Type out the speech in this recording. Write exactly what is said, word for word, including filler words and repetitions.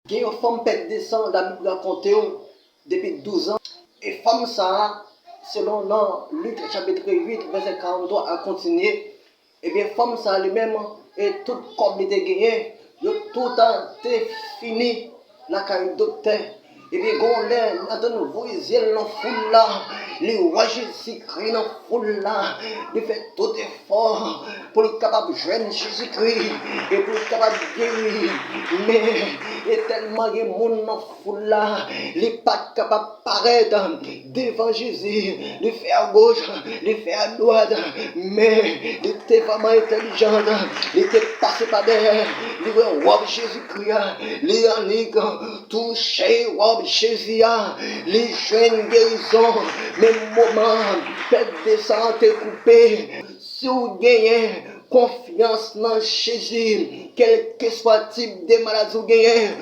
Gen yon fanm pèt de san, Labib rakonte w, depi douz an. E fanm sa a, selon nan Lik chapit uit, vèsè karant twa a kontinye, ebyen, fanm sa a li menm, e tout kòb li te genyen, yo tout te fini lakay doktè. Ebyen, gon lè, li antann voye zye l nan foul la, li wè Jezikri nan foul la, li fè tout efò pou l kapab jwenn Jezikri e pou l kapab geri. Men, e tèlman gen moun nan foul la, li pa t kapab parèt devan Jezi. Li fè agoch, li fè adwat, men li te vrèman entèlijan. Li te pase pa dèyè, li wè wòb Jezikri a, li annik touche wòb Jezi a, li jwenn gerizon. Men moman pèt de san an te koupe, si w genyen konfyans nan Jezi, kèlkeswa tip de maladi w genyen,